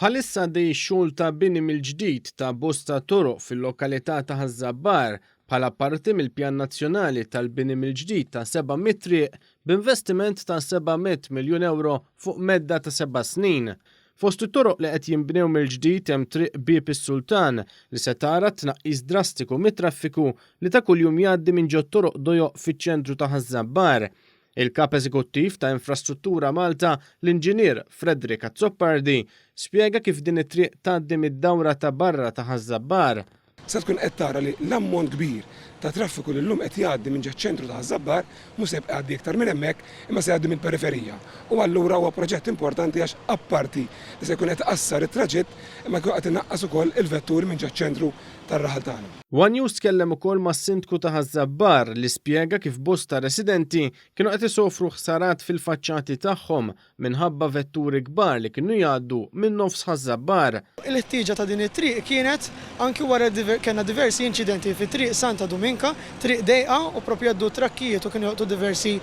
Bħalissa għaddej ix-xogħol ta' bini mill-ġdid ta' bosta toroq fil-lokalità ta' Ħaż-Żabbar bħala parti mill-Pjan Nazzjonali tal-Bini mill-Ġdid ta' 700 triq b'investiment ta' 700 miljun ewro fuq medda ta' seba' snin. Fost it-toroq li qed jinbnew mill-ġdid hemm Triq Bieb is-Sultan li se tara tnaqqis drastiku mit-traffiku li ta' kuljum jgħaddi minn ġot-toroq dojoq fiċ-ċentru ta' Ħaż-Żabbar. Il-Kap Eżekuttiv ta' Infrastruttura Malta, l-Inġinier Frederick Azzopardi, spjega kif din it-triq tgħaddi mid-dawra ta' barra ta' Ħaż-Żabbar. Se tkun qed tara li l-ammont kbir ta' traffiku li llum qed jgħaddi minn ġoċ-ċentru ta' Ħaż-Żabbar mhux se jibqa' jgħaddi iktar minn hemmhekk imma se jgħaddi mill-periferija. U allura huwa proġett importanti għax apparti li se jkun qed iqassar it-traġitt imma jkun qed inaqqas ukoll il-vetturi minn ġoċ-ċentru tar-raħal tagħna. One News tkellem ukoll mas-Sindku ta' Ħaż-Żabbar li spjega kif bosta residenti kienu qed isofru ħsarat fil-faċċati tagħhom minħabba vetturi kbar li kienu jgħaddu minn nofs Ħaż-Żabbar. Il-ħtieġa ta' din it-triq kienet anki wara kellna diversi inċidenti fi Triq Santa Duminka, triq dejqa u proprju jgħaddu t-trakkijiet u kienu jolqtu diversi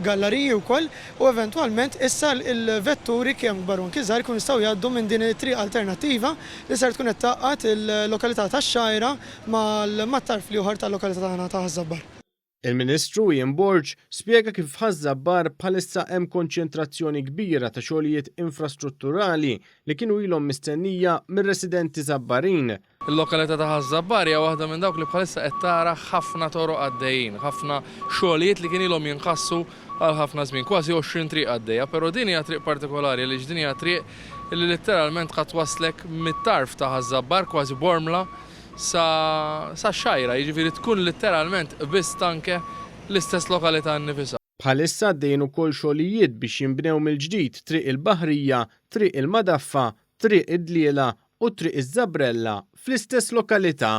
gallariji wkoll u eventwalment issa l-vetturi kemm kbar u anki żgħar ikunu jistgħu jgħaddu minn din it-triq alternattiva li ser tkun qed tgħaqqad il-lokalità tax-Xgħajra mat-tarf l-ieħor tal-lokalità tagħna ta' Ħaż-Żabbar. Il-Ministru Ian Borg spjega kif f'Ħaż-Żabbar bħalissa hemm konċentrazzjoni kbira ta' xogħlijiet infrastrutturali li kienu ilhom mistennija mir-residenti Żabbarin. Il-lokalità ta' Ħaż-Żabbar hija waħda minn dawk li bħalissa qed tara ħafna toroq għaddejjin, ħafna xogħlijiet li kien ilhom jinħassu għal ħafna żmien, kważi 20 triq għaddejja, però din hija triq partikolari għaliex din hija triq li litteralment ħa twasslek mit-tarf ta' Ħaż-Żabbar, kważi Bormla, sa sax-Xgħajra, jiġifieri tkun litteralment qbiżt anke l-istess lokalità nnifisha. Bħalissa għaddejjin ukoll xogħlijiet biex jinbnew mill-ġdid Triq il-Baħrija, Triq il-Madaffa, Triq id-Dliela u Triq iż-Żabrella fl-istess lokalità.